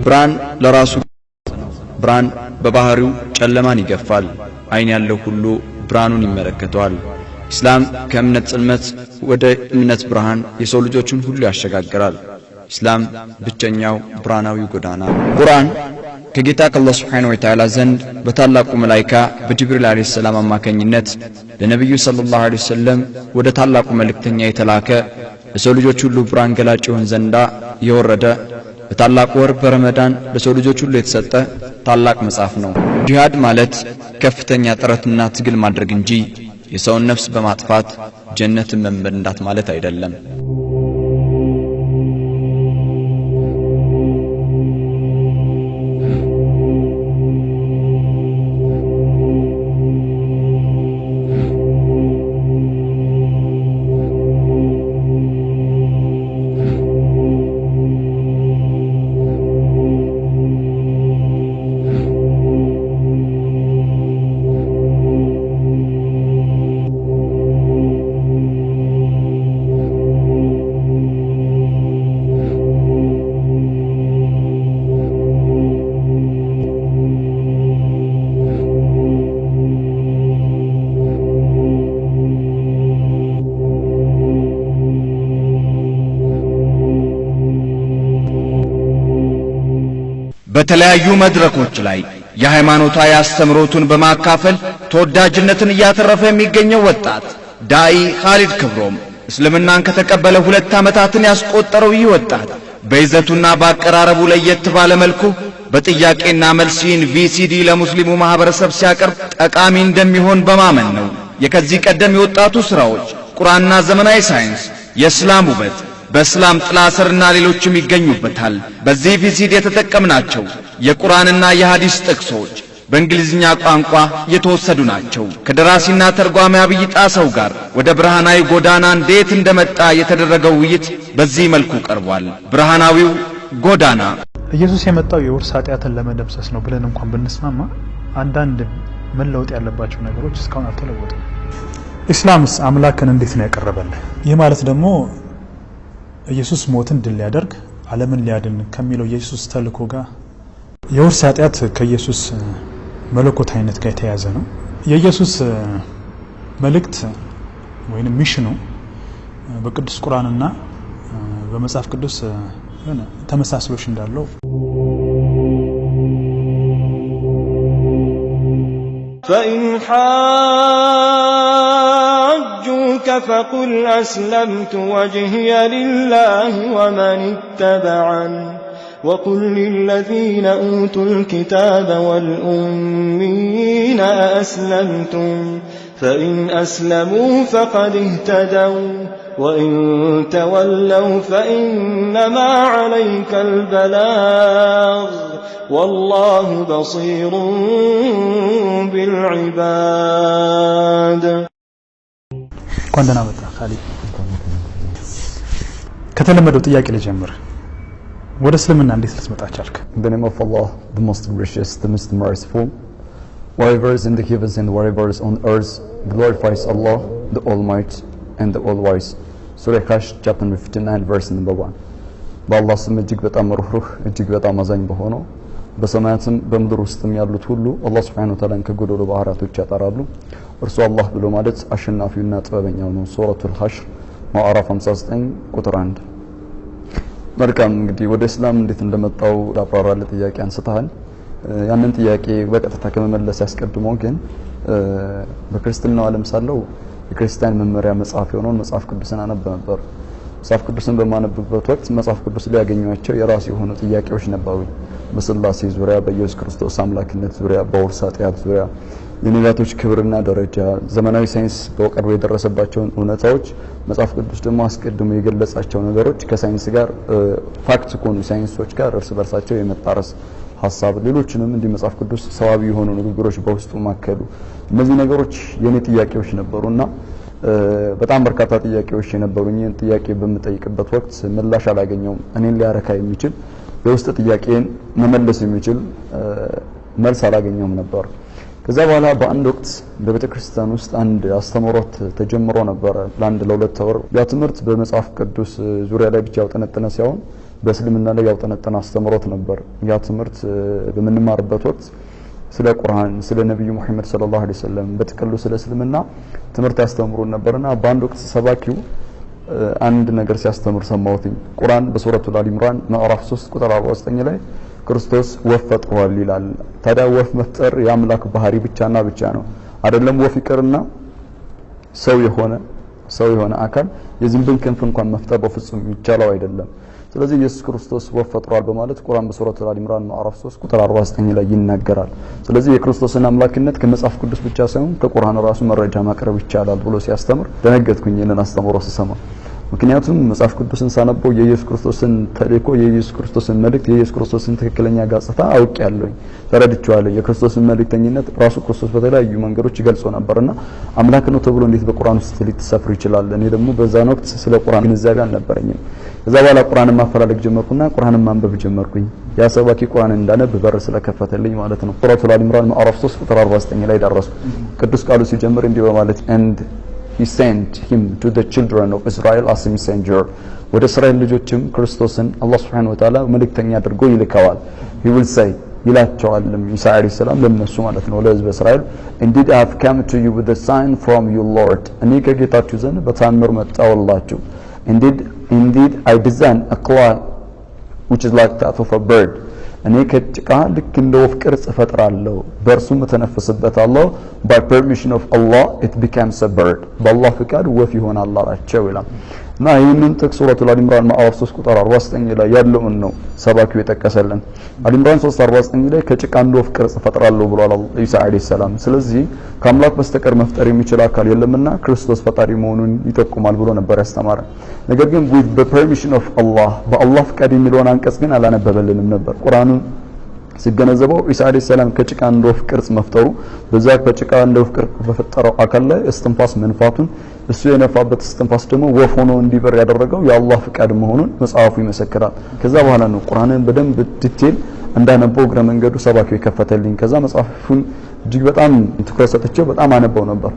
ብርሃን ለራሱ ብርሃን በባህሪው ጨለማን ይገፋል። አይን ያለው ሁሉ ብርሃኑን ይመለከተዋል። ኢስላም ከእምነት ጽልመት ወደ እምነት ብርሃን የሰው ልጆችን ሁሉ ያሸጋግራል። ኢስላም ብቸኛው ብርሃናዊ ጎዳና። ቁርአን ከጌታ ከአላህ ሱብሓነሁ ወተዓላ ዘንድ በታላቁ መላኢካ በጅብሪል ዓለይሂ ሰላም አማካኝነት ለነብዩ ሰለላሁ ዐለይሂ ወሰለም ወደ ታላቁ መልእክተኛ የተላከ ለሰው ልጆች ሁሉ ብርሃን ገላጭ ይሆን ዘንዳ የወረደ በታላቁ ወር በረመዳን ለሰው ልጆች ሁሉ የተሰጠ ታላቅ መጽሐፍ ነው። ጂሃድ ማለት ከፍተኛ ጥረትና ትግል ማድረግ እንጂ የሰውን ነፍስ በማጥፋት ጀነትን መመንዳት ማለት አይደለም። በተለያዩ መድረኮች ላይ የሃይማኖታዊ አስተምሮቱን በማካፈል ተወዳጅነትን እያተረፈ የሚገኘው ወጣት ዳኢ ኻሊድ ክብሮም እስልምናን ከተቀበለ 2 ዓመታትን ያስቆጠረው ይህ ወጣት በይዘቱና በአቀራረቡ ለየት ባለ መልኩ በጥያቄና መልሲን ቪሲዲ ለሙስሊሙ ማህበረሰብ ሲያቀርብ ጠቃሚ እንደሚሆን በማመን ነው። የከዚህ ቀደም የወጣቱ ስራዎች ቁርአንና ዘመናዊ ሳይንስ፣ የእስላም ውበት፣ በእስላም ጥላ ስርና ሌሎችም ይገኙበታል። በዚህ ቪሲዲ የተጠቀምናቸው የቁርአንና የሐዲስ ጥቅሶች በእንግሊዝኛ ቋንቋ የተወሰዱ ናቸው። ከደራሲና ተርጓሚ አብይ ጣሰው ጋር ወደ ብርሃናዊ ጎዳና እንዴት እንደመጣ የተደረገው ውይይት በዚህ መልኩ ቀርቧል። ብርሃናዊው ጎዳና። ኢየሱስ የመጣው የውርስ ኃጢአትን ለመደምሰስ ነው ብለን እንኳን ብንስማማ አንዳንድ መለወጥ ያለባቸው ነገሮች እስካሁን አልተለወጡም። ኢስላምስ አምላክን እንዴት ነው ያቀረበልህ? ይህ ማለት ደግሞ ኢየሱስ ሞትን ድል ሊያደርግ ዓለምን ሊያድን ከሚለው ኢየሱስ ተልእኮ ጋር የውርስ ኃጢአት ከኢየሱስ መለኮታዊነት ጋር የተያያዘ ነው። የኢየሱስ መልእክት ወይንም ሚሽኑ በቅዱስ ቁርአንና በመጽሐፍ ቅዱስ የሆነ ተመሳስሎሽ እንዳለው فإن حاجوك فقل أسلمت وجهي لله ومن اتبعن وقل للذين أوتوا الكتاب والأميين أأسلمتم فإن أسلموا فقد اهتدوا وإن تولوا فإنما عليك البلاغ والله بصير بالعباد. እንኳን ደህና መጣህ ካሊድ። ከተለመደው ጥያቄ ልጀምር። ወደ እስልምና እንዴት ልትመጣ ቻልክ? In the name of Allah, the most gracious, the most merciful. Whatever is in the heavens and whatever is on earth glorifies Allah, the Almighty and the All-Wise. Surah Hashr, chapter number 59, verse number 1. በአላህ ስም እጅግ በጣም ሩህሩህ እጅግ በጣም አዛኝ በሆነው በሰማያትም በምድር ውስጥም ያሉት ሁሉ አላህ ሱብሓነሁ ወተዓላን ከጎደሎ ባህሪያቶች ያጠራሉ። እርሱ አላህ ብሎ ማለት አሸናፊውና ጥበበኛው ነው። ሱረቱል ሐሽር ማዕራፍ 59 ቁጥር 1። መልካም፣ እንግዲህ ወደ እስላም እንዴት እንደመጣው ላብራራልህ ጥያቄ አንስተሃል። ያንን ጥያቄ በቀጥታ ከመመለስ ያስቀድሞ ግን በክርስትናው ዓለም ሳለው የክርስቲያን መመሪያ መጽሐፍ የሆነውን መጽሐፍ ቅዱስን አነብ ነበር። መጽሐፍ ቅዱስን በማነብበት ወቅት መጽሐፍ ቅዱስ ላይ ያገኘኋቸው የራሱ የሆኑ ጥያቄዎች ነበሩ። በስላሴ ዙሪያ፣ በኢየሱስ ክርስቶስ አምላክነት ዙሪያ፣ በውርስ ኃጢአት ዙሪያ፣ የነቢያቶች ክብርና ደረጃ፣ ዘመናዊ ሳይንስ በቅርቡ የደረሰባቸውን እውነታዎች መጽሐፍ ቅዱስ ደግሞ አስቀድሞ የገለጻቸው ነገሮች ከሳይንስ ጋር fact ከሆኑ ሳይንሶች ጋር እርስ በርሳቸው የመጣረስ ሐሳብ፣ ሌሎችንም እንዲህ መጽሐፍ ቅዱስ ሰዋዊ የሆኑ ንግግሮች በውስጡ ማከሉ፣ እነዚህ ነገሮች የኔ ጥያቄዎች ነበሩና በጣም በርካታ ጥያቄዎች የነበሩኝ ጥያቄ በምጠይቅበት ወቅት ምላሽ አላገኘውም። እኔን ሊያረካ የሚችል የውስጥ ጥያቄን መመለስ የሚችል መልስ አላገኘውም ነበር። ከዛ በኋላ በአንድ ወቅት በቤተክርስቲያን ውስጥ አንድ አስተምህሮት ተጀምሮ ነበር ለአንድ ለሁለት ወር። ያ ትምህርት በመጽሐፍ ቅዱስ ዙሪያ ላይ ብቻ ያውጠነጠነ ሳይሆን በእስልምና ላይ ያውጠነጠነ አስተምህሮት ነበር። ያ ትምህርት በምንማርበት ወቅት ስለ ቁርአን፣ ስለ ነብዩ መሐመድ ሰለላሁ ዐለይሂ ወሰለም፣ በጥቅሉ ስለ እስልምና ትምህርት ያስተምሩን ነበርና በአንድ ወቅት ሰባኪው አንድ ነገር ሲያስተምር ሰማሁትኝ። ቁርአን በሱረቱ አል ኢምራን ምዕራፍ 3 ቁጥር 49 ላይ ክርስቶስ ወፍ ፈጥሯል ይላል። ታዲያ ወፍ መፍጠር የአምላክ ባህሪ ብቻና ብቻ ነው አይደለም? ወፍ ይቅርና ሰው የሆነ አካል የዝንብን ክንፍ እንኳን መፍጠር በፍጹም የሚቻለው አይደለም። ስለዚህ ኢየሱስ ክርስቶስ ወፍ ፈጥሯል በማለት ቁርአን በሱረቱ አል ኢምራን ምዕራፍ 3 ቁጥር 49 ላይ ይናገራል። ስለዚህ የክርስቶስን አምላክነት ከመጽሐፍ ቅዱስ ብቻ ሳይሆን ከቁርአን ራሱ መረጃ ማቅረብ ይቻላል ብሎ ሲያስተምር ደነገጥኩኝ ይህንን አስተምሮ ስሰማ። ምክንያቱም መጽሐፍ ቅዱስን ሳነበው የኢየሱስ ክርስቶስን ተልእኮ፣ የኢየሱስ ክርስቶስን መልእክት፣ የኢየሱስ ክርስቶስን ትክክለኛ ገጽታ አውቄያለሁኝ፣ ተረድቼዋለሁ። የክርስቶስን መልእክተኝነት ራሱ ክርስቶስ በተለያዩ መንገዶች ይገልጾ ነበርና አምላክ ነው ተብሎ እንዴት በቁርአን ውስጥ ሊተሰፍር ይችላል? እኔ ደግሞ በዛን ወቅት ስለ ቁርአን ግንዛቤ አልነበረኝም። ከዛ በኋላ ቁርአንን ማፈላለግ ጀመርኩና ቁርአንን ማንበብ ጀመርኩኝ። ያ ሰባኪ ቁርአንን እንዳነብ በር ስለከፈተልኝ ማለት ነው። ሱረቱ አል ኢምራን ምዕራፍ 3 ቁጥር 49 ላይ ደረስኩ። ቅዱስ ቃሉ ሲጀምር እንዲህ በማለት and he sent him to the children of Israel as a messenger። ወደ እስራኤል ልጆችም ክርስቶስን አላህ Subhanahu Wa Ta'ala መልእክተኛ አድርጎ ይልከዋል። he will say ይላቸዋልም ኢሳ አለይሂ ሰላም ለነሱ ማለት ነው፣ ለህዝበ እስራኤል indeed I have come to you with a sign from your Lord፣ እኔ ከጌታችሁ ዘንድ በታምር መጣሁላችሁ። indeed I design a claw which is like that of a bird፣ እኔ ከጭቃ ልክ እንደ ወፍ ቅርጽ እፈጥራለሁ፣ በእርሱም እተነፍስበታለሁ። by permission of Allah it becomes a bird፣ በአላህ ፍቃድ ወፍ ይሆናል አላቸው ይላል። እና ይህንን ጥቅስ ሱረቱ አል ኢምራን ምዕራፍ 3 ቁጥር 49 ላይ ያለውን ነው ሰባኪው የጠቀሰልን። አል ኢምራን 3:49 ላይ ከጭቃ እንደ ወፍ ቅርጽ እፈጥራለሁ ብሏል ኢሳ አለይሂ ሰላም። ስለዚህ ከአምላክ በስተቀር መፍጠር የሚችል አካል የለምና ክርስቶስ ፈጣሪ መሆኑን ይጠቁማል ብሎ ነበር ያስተማረ። ነገር ግን with the permission of Allah፣ በአላህ ፍቃድ የሚለውን አንቀጽ ግን አላነበበልንም ነበር። ቁርአኑን ሲገነዘበው ኢሳ አለይሂ ሰላም ከጭቃ እንደ ወፍ ቅርጽ መፍጠሩ፣ በዛ ከጭቃ እንደ ወፍ ቅርጽ በፈጠረው አካል ላይ እስትንፋስ መንፋቱን፣ እሱ የነፋበት እስትንፋስ ደግሞ ወፍ ሆኖ እንዲበር ያደረገው የአላህ ፍቃድ መሆኑን መጽሐፉ ይመሰክራል። ከዛ በኋላ ነው ቁርአንን በደንብ detail እንዳነበው እግረ መንገዱ ሰባኪው የከፈተልኝ። ከዛ መጽሐፉን እጅግ በጣም ትኩረት ሰጥቼው በጣም አነበው ነበር።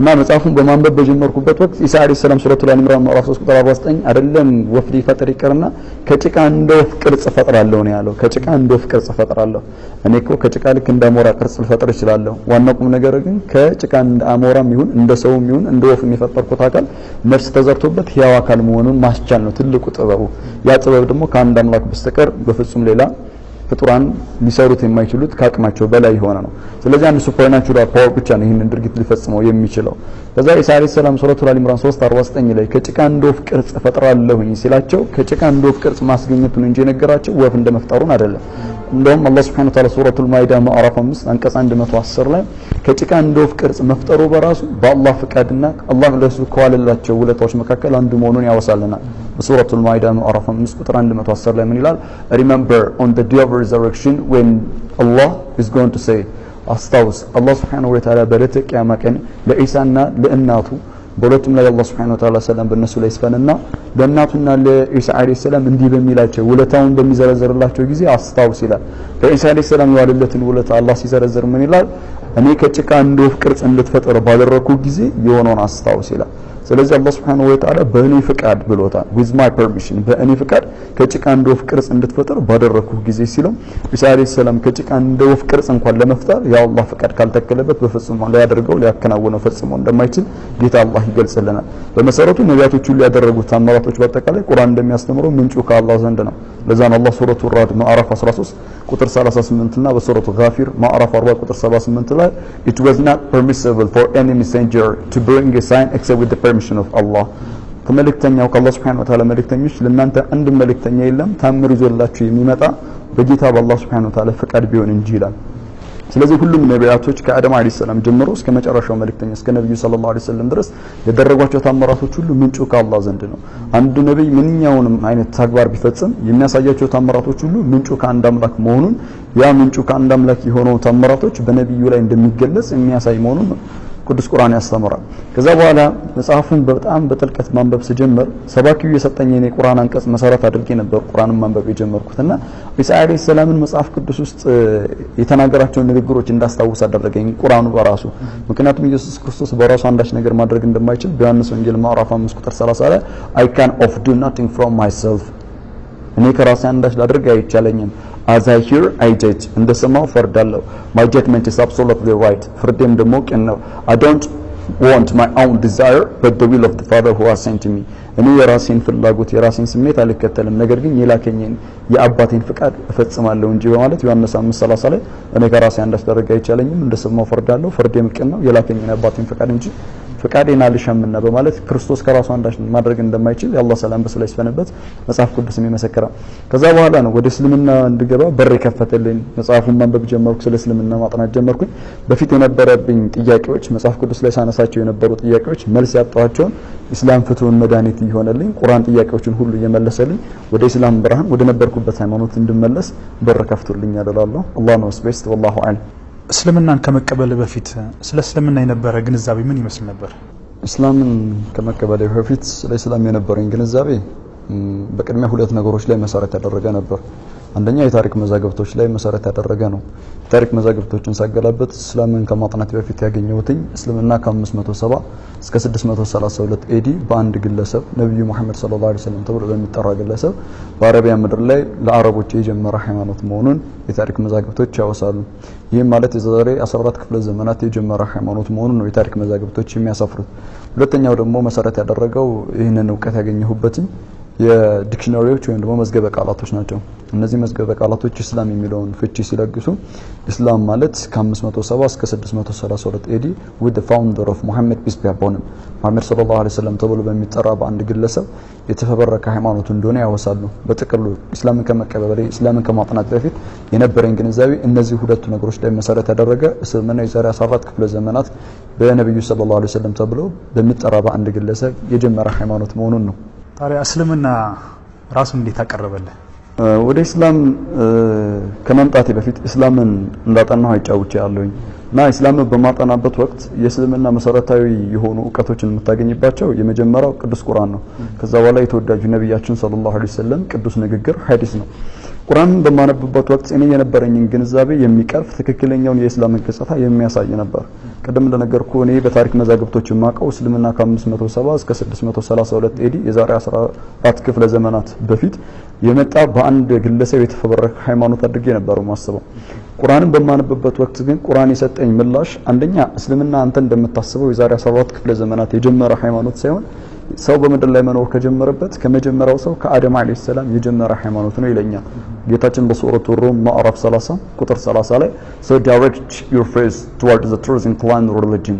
እና መጽሐፉን በማንበብ በጀመርኩበት ወቅት ኢሳ አለይሂ ሰላም ሱረቱ አል ኢምራን ምዕራፍ 3 ቁጥር 49 አይደለም ወፍ ሊፈጥር ይቅርና ከጭቃ እንደ ወፍ ቅርጽ እፈጥራለሁ ነው ያለው። ከጭቃ እንደ ወፍ ቅርጽ እፈጥራለሁ። እኔ እኮ ከጭቃ ልክ እንደ አሞራ ቅርጽ ልፈጥር እችላለሁ። ዋናው ቁም ነገር ግን ከጭቃ እንደ አሞራም ይሁን እንደ ሰውም ይሁን እንደ ወፍ የፈጠርኩት አካል ነፍስ ተዘርቶበት ሕያው አካል መሆኑን ማስቻል ነው ትልቁ ጥበቡ። ያ ጥበብ ደግሞ ከአንድ አምላክ በስተቀር በፍጹም ሌላ ፍጡራን ሊሰሩት የማይችሉት ከአቅማቸው በላይ የሆነ ነው። ስለዚህ አንድ supernatural power ብቻ ነው ይህንን ድርጊት ሊፈጽመው የሚችለው። ከዛ ኢሳ አለይሂ ሰላም ሱረቱ አል ኢምራን 3:49 ላይ ከጭቃ እንደ ወፍ ቅርጽ እፈጥራለሁኝ ሲላቸው ከጭቃ እንደ ወፍ ቅርጽ ማስገኘቱን እንጂ የነገራቸው ወፍ እንደመፍጠሩን አይደለም። እንደውም አላህ Subhanahu Wa Ta'ala ሱረቱል ማኢዳ ምዕራፍ 5 አንቀጽ 110 ላይ ከጭቃ እንደ ወፍ ቅርጽ መፍጠሩ በራሱ በአላህ ፍቃድና አላህ ለሱ ከዋለላቸው ውለታዎች መካከል አንዱ መሆኑን ያወሳልናል። በሱረቱል ማኢዳ ምዕራፍ 5 ቁጥር 110 ላይ ምን ይላል? Remember on the day of resurrection when Allah is going to say፣ አስታውስ አላህ Subhanahu Wa Ta'ala በዕለተ ቂያማ ቀን ለኢሳና ለእናቱ፣ በሁለቱም ላይ አላህ Subhanahu Wa Ta'ala ሰላም በእነሱ ላይ ይስፈንና፣ ለእናቱና ለኢሳ አለይሂ ሰላም እንዲህ በሚላቸው ውለታውን በሚዘረዝርላቸው ጊዜ አስታውስ ይላል። ለኢሳ አለይሂ ሰላም የዋለለትን ውለታ አላህ ሲዘረዝር ምን ይላል? እኔ ከጭቃ እንደ ወፍ ቅርጽ እንድትፈጥር ባደረኩ ጊዜ የሆነውን አስታውስ ይላል። ስለዚህ አላህ Subhanahu Wa Ta'ala በእኔ ፍቃድ ብሎታል። with my permission፣ በእኔ ፍቃድ ከጭቃ እንደ ወፍ ቅርጽ እንድትፈጥር ባደረኩ ጊዜ ሲለው ኢሳ አለይሂ ሰላም ከጭቃ እንደ ወፍ ቅርጽ እንኳን ለመፍጠር የአላህ ፍቃድ ካልተከለበት በፍጹም ሊያደርገው ሊያከናውነው ፈጽሞ እንደማይችል ጌታ አላህ ይገልጽልናል። በመሰረቱ ነቢያቶች ሁሉ ያደረጉት ተአምራቶች በአጠቃላይ ቁርአን እንደሚያስተምረው ምንጩ ከአላህ ዘንድ ነው። ለዛ ነው አላህ ሱረቱ ራድ ምዕራፍ 13 ቁጥር 38 እና በሱረቱ ጋፊር ምዕራፍ 40 ቁጥር 78 ላይ it was not permissible for any messenger to bring a sign except with the permission of Allah፣ ከመልእክተኛው ከአላህ Subhanahu Wa Ta'ala መልእክተኞች ለእናንተ አንድ መልእክተኛ የለም ታምር ይዞላችሁ የሚመጣ በጌታ በአላህ Subhanahu Wa Ta'ala ፍቃድ ቢሆን እንጂ ይላል። ስለዚህ ሁሉም ነቢያቶች ከአደም አለይሂ ሰላም ጀምሮ እስከ መጨረሻው መልእክተኛ እስከ ነብዩ ሰለላሁ ዐለይሂ ወሰለም ድረስ ያደረጓቸው ታምራቶች ሁሉ ምንጩ ከአላህ ዘንድ ነው። አንድ ነብይ ምንኛውንም አይነት ተግባር ቢፈጽም የሚያሳያቸው ታምራቶች ሁሉ ምንጩ ከአንድ አምላክ መሆኑን፣ ያ ምንጩ ከአንድ አምላክ የሆነው ታምራቶች በነብዩ ላይ እንደሚገለጽ የሚያሳይ መሆኑን ቅዱስ ቁርአን ያስተምራል። ከዛ በኋላ መጽሐፉን በጣም በጥልቀት ማንበብ ስጀምር ሰባኪው የሰጠኝ የቁርአን አንቀጽ መሰረት አድርጌ ነበር ቁርአንን ማንበብ የጀመርኩትና ኢሳ አለይሂ ሰላምን መጽሐፍ ቅዱስ ውስጥ የተናገራቸውን ንግግሮች እንዳስታውስ አደረገኝ ቁርአኑ በራሱ። ምክንያቱም ኢየሱስ ክርስቶስ በራሱ አንዳች ነገር ማድረግ እንደማይችል በዮሐንስ ወንጌል ምዕራፍ 5 ቁጥር 30 ላይ "I can of do nothing from myself"፣ እኔ ከራሴ አንዳች ላድርግ አይቻለኝም፣ "as I hear I judge"፣ እንደሰማው ፈርዳለሁ፣ "my judgment is absolutely right"፣ ፍርዴም ደግሞ ቅን ነው፣ "I don't want my own desire but the will of the Father who has sent me"፣ እኔ የራሴን ፍላጎት የራሴን ስሜት አልከተልም፣ ነገር ግን የላከኝን የአባቴን ፍቃድ እፈጽማለሁ እንጂ በማለት ዮሐንስ 5:30 ላይ እኔ ከራሴ አንዳች ላደርግ አይቻለኝም፣ እንደሰማው ፈርዳለሁ፣ ፍርዴም ቅን ነው፣ የላከኝን የአባቴን ፍቃድ እንጂ ፍቃዴን አልሻምና በማለት ክርስቶስ ከራሱ አንዳች ማድረግ እንደማይችል የአላህ ሰላም በሱ ላይ ይስፈንበት መጽሐፍ ቅዱስም ይመሰክራል። ከዛ በኋላ ነው ወደ እስልምና እንድገባ በር የከፈተልኝ። መጽሐፉን ማንበብ ጀመርኩ፣ ስለ እስልምና ማጥናት ጀመርኩኝ። በፊት የነበረብኝ ጥያቄዎች፣ መጽሐፍ ቅዱስ ላይ ሳነሳቸው የነበሩ ጥያቄዎች መልስ ያጣኋቸውን ኢስላም ፍቱን መድኃኒት እየሆነልኝ፣ ቁርአን ጥያቄዎችን ሁሉ እየመለሰልኝ ወደ ኢስላም ብርሃን ወደ ነበርኩበት ሃይማኖት እንድመለስ በር ከፍቶልኛል እላለሁ። አላህ knows best፣ ወላሁ አዕለም። እስልምናን ከመቀበል በፊት ስለ እስልምና የነበረ ግንዛቤ ምን ይመስል ነበር? እስላምን ከመቀበሌ በፊት ስለ እስላም የነበረኝ ግንዛቤ በቅድሚያ ሁለት ነገሮች ላይ መሰረት ያደረገ ነበር። አንደኛ የታሪክ መዛግብቶች ላይ መሰረት ያደረገ ነው። የታሪክ መዛግብቶችን ሳገላብጥ እስላምን ከማጥናት በፊት ያገኘሁትኝ እስልምና ከ570 እስከ 632 AD በአንድ ግለሰብ፣ ነብዩ መሐመድ ሰለላሁ ዐለይሂ ወሰለም ተብሎ በሚጠራ ግለሰብ በአረቢያ ምድር ላይ ለአረቦች የጀመረ ሃይማኖት መሆኑን የታሪክ መዛግብቶች ያወሳሉ። ይህም ማለት የዛሬ 14 ክፍለ ዘመናት የጀመረ ሃይማኖት መሆኑን ነው የታሪክ መዛግብቶች የሚያሰፍሩት። ሁለተኛው ደግሞ መሰረት ያደረገው ይህንን እውቀት ያገኘሁበትኝ የ dictionary ዎች ወይም ደግሞ መዝገበ ቃላቶች ናቸው። እነዚህ መዝገበ ቃላቶች እስላም የሚለውን ፍቺ ሲለግሱ እስላም ማለት ከ570 እስከ 632 AD with the founder of Muhammad, peace be upon him፣ መሐመድ ሰለላሁ ዐለይሂ ወሰለም ተብሎ በሚጠራ በአንድ ግለሰብ የተፈበረከ ሃይማኖት እንደሆነ ያወሳሉ። በጥቅሉ እስላምን ከመቀበሌ፣ እስላምን ከማጥናት በፊት የነበረኝ ግንዛቤ እነዚህ ሁለቱ ነገሮች ላይ መሰረት ያደረገ፣ እስልምና የዛሬ 14 ክፍለ ዘመናት በነብዩ ሰለላሁ ዐለይሂ ወሰለም ተብሎ በሚጠራ በአንድ ግለሰብ የጀመረ ሃይማኖት መሆኑን ነው። ታዲያ እስልምና ራሱን እንዴት አቀረበልህ? ወደ እስላም ከመምጣቴ በፊት እስላምን እንዳጠናሁ አይጫውቼ ያለሁኝ እና እስላምን በማጠናበት ወቅት የእስልምና መሰረታዊ የሆኑ እውቀቶችን የምታገኝባቸው የመጀመሪያው ቅዱስ ቁርአን ነው። ከዛ በኋላ የተወዳጁ ነቢያችን ሰለላሁ ዐለይሂ ወሰለም ቅዱስ ንግግር ሐዲስ ነው። ቁርአንን በማነብበት ወቅት እኔ የነበረኝን ግንዛቤ የሚቀርፍ፣ ትክክለኛውን የእስላምን ገጽታ የሚያሳይ ነበር። ቅድም እንደነገርኩ እኔ በታሪክ መዛግብቶች የማውቀው እስልምና ከ570 እስከ 632 AD የዛሬ 14 ክፍለ ዘመናት በፊት የመጣ በአንድ ግለሰብ የተፈበረከ ሃይማኖት አድርጌ ነበር የማስበው። ቁርአንን በማነብበት ወቅት ግን ቁርአን የሰጠኝ ምላሽ አንደኛ እስልምና አንተ እንደምታስበው የዛሬ 14 ክፍለ ዘመናት የጀመረ ሃይማኖት ሳይሆን ሰው በምድር ላይ መኖር ከጀመረበት ከመጀመሪያው ሰው ከአደም አለይሂ ሰላም የጀመረ ሃይማኖት ነው ይለኛል። ጌታችን በሱረቱ ሩም ምዕራፍ 30 ቁጥር 30 ላይ "So direct your face toward the truth inclined religion"